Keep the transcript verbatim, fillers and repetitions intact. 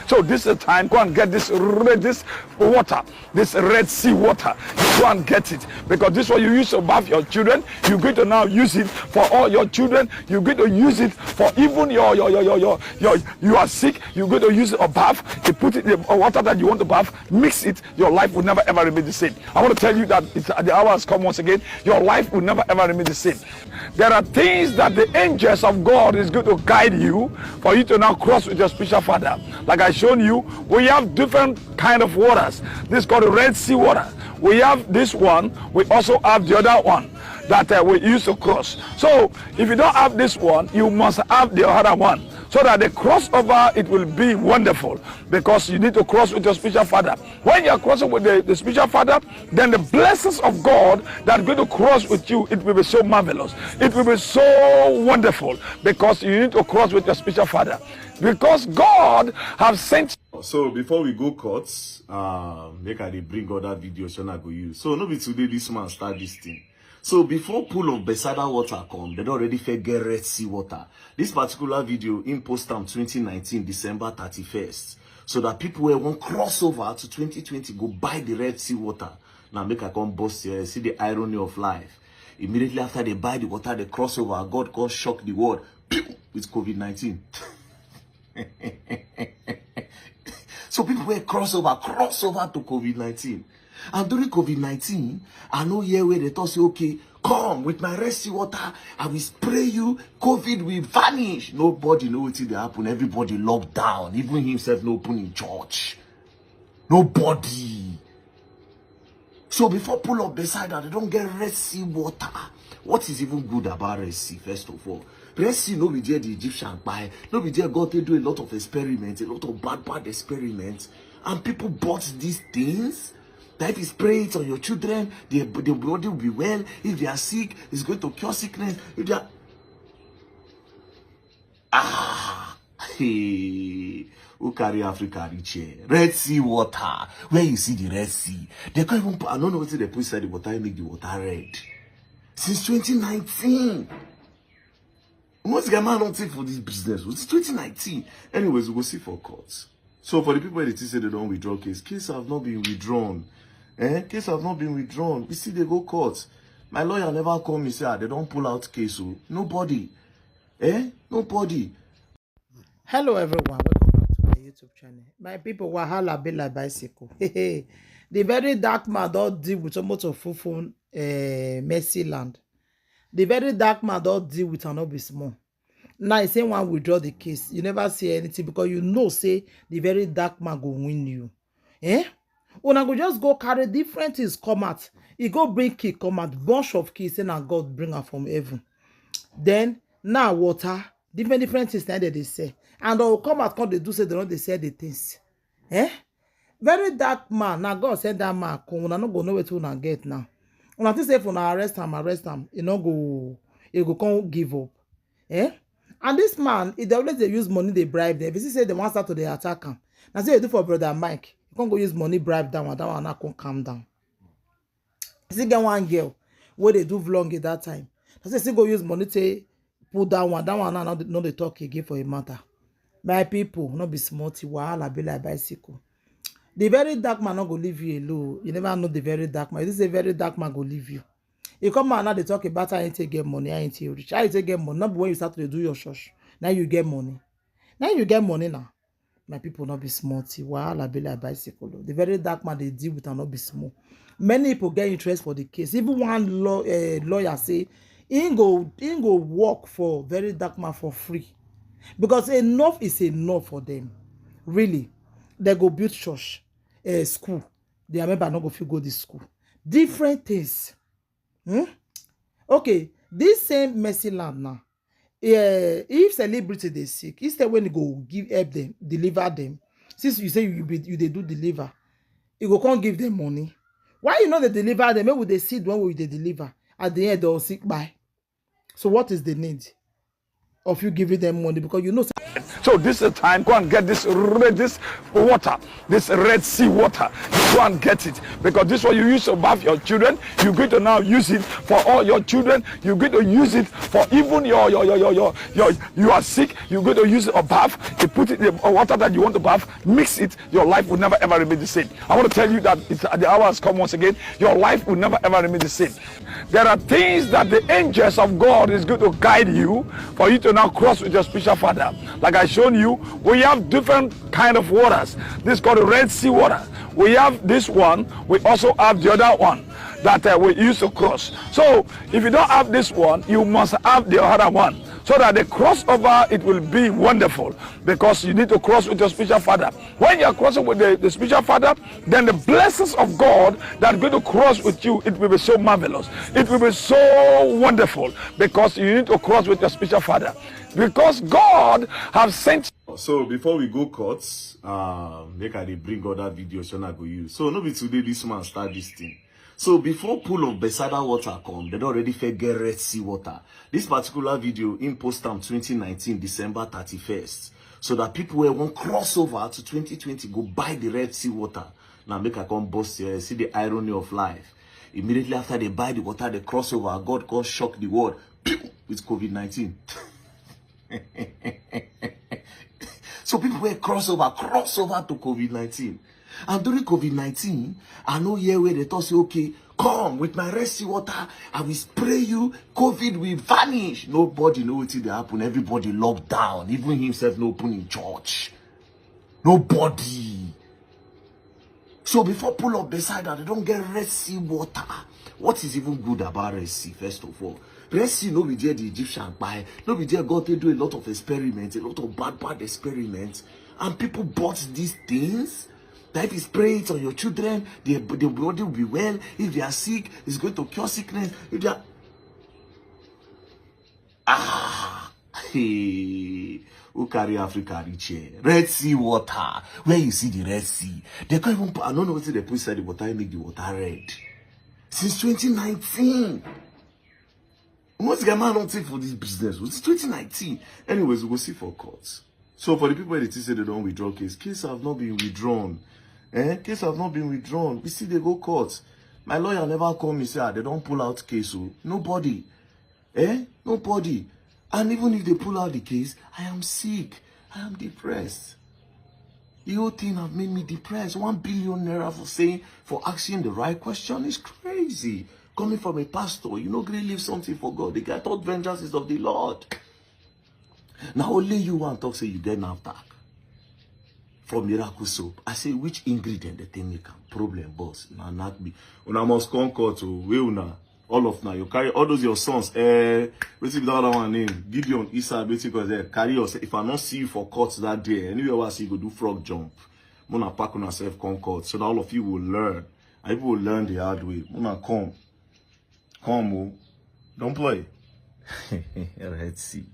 So this is the time, go and get this red, this water, this Red Sea water. Go and get it, because this one you use to bath your children, you're going to now use it for all your children. You're going to use it for even your your your your your, your you are sick. You're going to use it or bath. You put it in the water that you want to bath, mix it. Your life will never ever remain the same. I want to tell you that it's, the hour has come once again. Your life will never ever remain the same. There are things that the angels of God is going to guide you for you to now cross with your spiritual father. Like I shown you, we have different kind of waters. This is called the Red Sea water. We have this one. We also have the other one that uh, we use to cross. So if you don't have this one, you must have the other one, so that the crossover, it will be wonderful, because you need to cross with your spiritual father. When you are crossing with the, the spiritual father, then the blessings of God that are going to cross with you, it will be so marvelous. It will be so wonderful, because you need to cross with your spiritual father. Because God have sent. So before we go cut, uh, make I dey bring other videos when I go use. So no be today this man start this thing. So before pool of Bethesda water come, they don already fit get Red Sea water. This particular video, im post am twenty nineteen, December thirty-first, so that people wey wan cross over to twenty twenty go buy the Red Sea water. Now make I come burst your head. See the irony of life. Immediately after they buy the water, they cross over. God come shock the world, pew, with COVID nineteen. So people wey cross over, cross over to COVID nineteen. And during COVID nineteen, I no hear where they talk say, "Okay, come with my Red Sea water, I will spray you, COVID will vanish." Nobody know wetin dey happen. Everybody locked down. Even himself no open in church. Nobody. So before pool of Bethesda, they don get Red Sea water. What is even good about Red Sea, first of all? Red Sea no be there the Egyptian buy, no be there God take do a lot of experiments, a lot of bad, bad experiments, and people bought these things. That if you spray it on your children, the, the body will be well. If they are sick, it's going to cure sickness. If they are, ah, hey, who carry Africa reach here? Red Sea water. Where you see the Red Sea? They can't even put, I don't know what they put inside the water, make the water red. Since twenty nineteen. Most guy man don't take for this business. It's twenty nineteen. Anyways, we go see for court. So for the people that say they don't withdraw case, case have not been withdrawn. Eh? Case have not been withdrawn. We see they go court. My lawyer never call me say, "Ah, they don't pull out case." Oh. Nobody. Eh? Nobody. Hello everyone, welcome back to my YouTube channel. My people, wahala be like bicycle. The very dark man don deal with almost a full full uh, Mercy land. The very dark man don deal with and not be small. Now he say one withdraw the case. You never see anything because you know say the very dark man go win you. Eh? Una go just go carry different things come out. He go bring key come out, bunch of keys, say na God bring am from heaven. Then now water, different different things na dem dey sell. And dem go come out come dey do say dem no dey sell the things. Eh? Very dark man, na God send that man come. Una no go know wetin una get now. Una think say if una arrest am, arrest am, e no go, e go come give up. Eh? And this man, he dey always dey use money dey bribe them. If you see say dem wan start to dey attack am, na so he do for brother Mike. He come go use money bribe that one, that one now come calm down. Still get one girl wey dey do vlogging that time. Na so he still go use money take put that one. That one now no dey- no dey talk again for a matter. My people, no be small thing. Wahala be like bicycle. The very dark man no go leave you alone. You never know the very dark man. You think say very dark man go leave you. You come out now dey talk about how you take get money, how you take rich, how you take get money. Not be when you start to dey do your church. Now you get money. Now you get money now. My people, no be small thing. Wahala be like bicycle. Oh. The very dark man dey deal with am no be small. Many people get interest for the case. Even one law, uh, lawyer say he go he go work for very dark man for free, because enough is enough for them. Really, they go build church, uh, school. Their member no go fit go this school. Different things. Hmm? Okay, this same Mercy land now. Eh, if celebrity dey sick, instead when he go give help them, deliver them. Since you say you be you dey do deliver, he go come give them money. Why you no dey deliver them? Maybe they see the one wey you dey deliver. At the end, they'll sick by. So what is the need? of you giving them money, because you know say So this is the time. Go and get this red, this water, this Red Sea water. Go and get it, because this one you use to bath your children. You're going to now use it for all your children. You're going to use it for even your your your your your, your you are sick. You're going to use it or bath. You put it the water that you want to bath, mix it. Your life will never ever remain the same. I want to tell you that it's, the hour has come once again. Your life will never ever remain the same. There are things that the angels of God is going to guide you for you to now cross with your spiritual father. Like I shown you, we have different kind of waters. This is called the Red Sea water. We have this one. We also have the other one that uh, we used to cross. So if you don't have this one, you must have the other one, so that the crossover, it will be wonderful, because you need to cross with your spiritual father. When you are crossing with the, the spiritual father, then the blessings of God that are going to cross with you, it will be so marvelous. It will be so wonderful, because you need to cross with your spiritual father. Because God have sent So before we go court, uh, make I dey bring other videos wey I go use. So no be today this man start this thing. So before Pool of Bethesda water come, they don already fit get Red Sea water. This particular video, im post am twenty nineteen, December thirty-first. So that people wey wan cross over to twenty twenty go buy the Red Sea water. Now make I come burst here, see the irony of life. Immediately after they buy the water, they cross over, God come shock the world, pew, with COVID nineteen. So people wey cross over, cross over to COVID nineteen. And during COVID nineteen, I no hear where they talk say, okay, come with my Red Sea water, I will spray you, COVID will vanish. Nobody know wetin dey happen. Everybody locked down. Even himself no open in church. Nobody. So before Pool of Bethesda, they don get Red Sea water. What is even good about Red Sea, first of all? Red Sea no be there the Egyptian kpai, no be there God take do a lot of experiments, a lot of bad, bad experiments, and people bought these things. That if you spray it on your children, the, the body will be well. If they are sick, it's going to cure sickness. If they are, ah, hey, who carry Africa reach here? Red Sea water. Where you see the Red Sea? They can't even put, I don't know what they put inside the water, make the water red. Since twenty nineteen. Most guy man don't take for this business. It's twenty nineteen. Anyways, we go see for court. So for the people that think say they don't withdraw case, case have not been withdrawn. Eh? Case have not been withdrawn. We see they go court. My lawyer never call me say, ah, they don't pull out case. Oh. Nobody. Eh? Nobody. And even if they pull out the case, I am sick. I am depressed. The whole thing have made me depressed. One billion naira for saying, for asking the right question is crazy. Coming from a pastor, you know, really leave something for God. The guy thought vengeance is of the Lord. Now only you want talk say you get NAFDAC for miracle soap. I say which ingredient the thing make am? Problem, boss. Na not me. Una must come court o. Wey una, all of una, you carry all those your sons. Eh, wetin be that other one name? Gideon, Issa, wetin cause there? Carry yourself. If I not see you for court that day, anywhere where I see you go do frog jump. Muna pack una self come court so that all of you will learn. And people will learn the hard way. Muna come. Come o. Don't play. Red Sea.